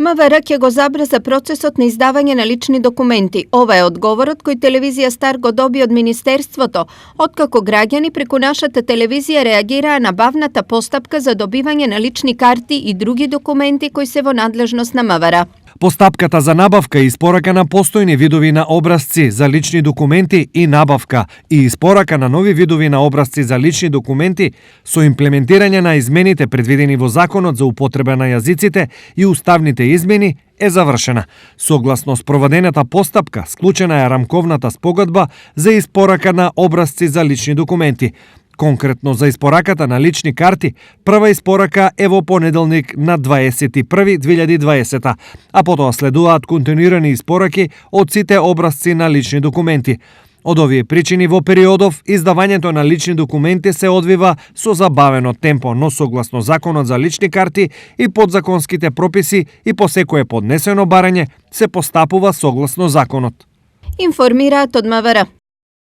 МВР ќе го забрза процесот на издавање на лични документи. Ова е одговорот кој телевизија Стар го доби од Министерството, откако граѓани преку нашата телевизија реагираа на бавната постапка за добивање на лични карти и други документи кои се во надлежност на МВР. Постапката за набавка и испорака на постојни видови на образци за лични документи и набавка и испорака на нови видови на образци за лични документи со имплементирање на измените предвидени во Законот за употреба на јазиците и уставните измени е завршена. Согласно спроведената постапка, склучена е рамковната спогодба за испорака на образци за лични документи. Конкретно за испораката на лични карти, прва испорака е во понеделник на 21.2020, а потоа следуваат континуирани испораки од сите образци на лични документи. Од овие причини во периодов издавањето на лични документи се одвива со забавено темпо, но согласно Законот за лични карти и подзаконските прописи и по секое поднесено барање се постапува согласно законот. Информираат од МВР.